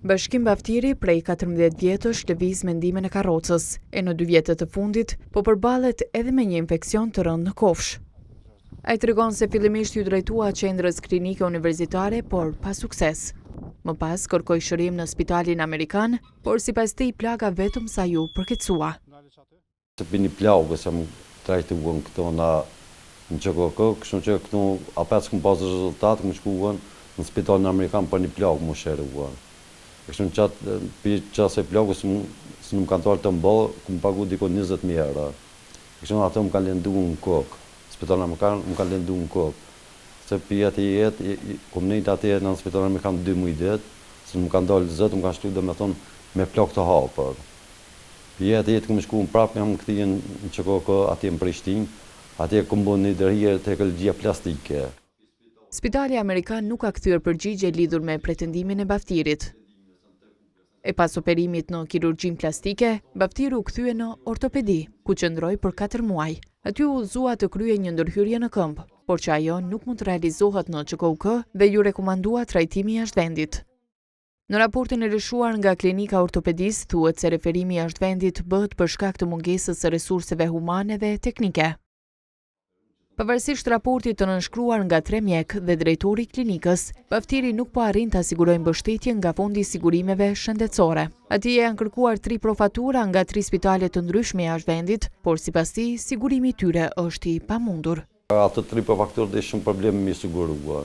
Bashkim Baftiri prej 14 vjetësh lëviz me ndihmën e karrocës, e në dy vjetët e fundit po përballet edhe me një infeksion të rëndë në kofshë. Ai tregon se fillimisht iu drejtua qendrës klinike universitare, por pa sukses. Më pas kërkoi shërim në spitalin amerikan, por sipas tij plaga vetëm sa iu përkeqësua. Se pi një plagë se më trajtuan këto në në QKUK, kështu që këtu apet s'kum pas rezultat, kum shkuan në spitalin amerikan për një plagë mu shëruan. E kështu në qatë, pi qasaj plagës se nuk kanë dalë të mbo, kum pagu diku 20.000 euro. E kështu ato më kanë lëndu në kokë, spitalin amerikan më kanë lëndu në kokë. Se pi aty jetë, kum nejt atje në spitalin amerikan 2 muj ditë, se nuk kanë dalë zët, më kanë shtu do me thonë me plagë të hapur. Jetë jetë kum shku prapë jam kthy në QKUK atje në Prishtinë, atje kum bo një ndërhyrje te kirurgjia plastike. Spitali amerikan nuk ka kthyer përgjigje lidhur me pretendimin e Baftirit. E pas operimit në kirurgjinë plastike, Baftiri u kthye në ortopedi, ku qëndroi për 4 muaj. Aty u udhëzua të kryejë një ndërhyrje në këmbë, por që ajo nuk mund të realizohet në QKUK dhe iu rekomandua trajtimi jashtë vendit. Në raportin e lëshuar nga Klinika e Ortopedisë thuhet se referimi jashtë vendit bëhet për shkak të mungesës së resurseve humane dhe teknike. Pavarësisht raportit të nënshkruar nga tre mjekë dhe drejtori i klinikës, Baftiri nuk po arrin ta sigurojë mbështetjen nga Fondi i Sigurimeve Shëndetësore. Atij i janë kërkuar tri profatura nga tri spitale të ndryshme jashtë vendit, por sipas tij, sigurimi i tyre është i pamundur. Ato tri profakturat është shumë problem me i sigurua.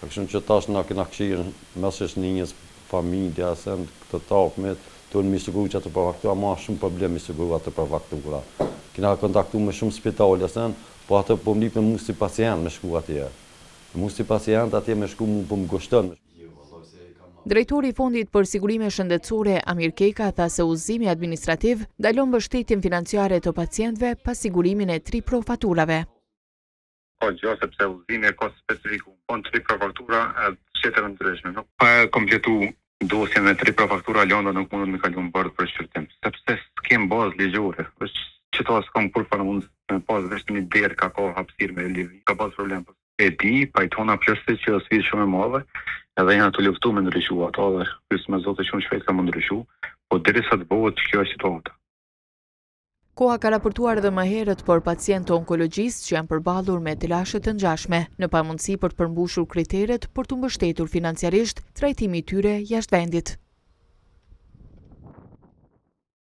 Kështu që tash na kena kqyrë mes shoqnisë, familja, sen këto takmet, duhen me i siguru që ato profaktura, ma është shumë problem me i siguru ato profaktura. Kena kontaktu me shumë spitale sen, po ato po më lypin mu si pacient me shku atje. Mu si pacient atje me shku mu po më kushton. Drejtori i Fondit për Sigurime Shëndetësore, Amir Keka, tha se udhëzimi administrativ ndalon mbështetjen financiare të pacientëve pa sigurimin e tri profaturave. Ka gjë sepse udhëzimi e ka specifiku, po në tri profaktura edhe shteteve ndryshme. Nuk pa e kompletu dosjen me tri profaktura lënda nuk mundet me kalu në bord për shqyrtim, sepse s'kem bazë ligjore. Është qëto s'kam kurrfarë mundësi me pas veç një derë ka ka hapësirë me lëviz, ka pas problem. E di, pajtona plotësisht që është sfidë shumë e madhe, edhe jena tu luftu me ndryshu ato dhe pres me Zotin shumë shpejt ka me ndryshu, po derisa të bëhet kjo është situata. Koha ka raportuar edhe më herët për pacientë të onkologjisë që janë përballur me telashe të ngjashme, në pamundësi për të përmbushur kriteret për t'u mbështetur financiarisht trajtimi i tyre jashtë vendit.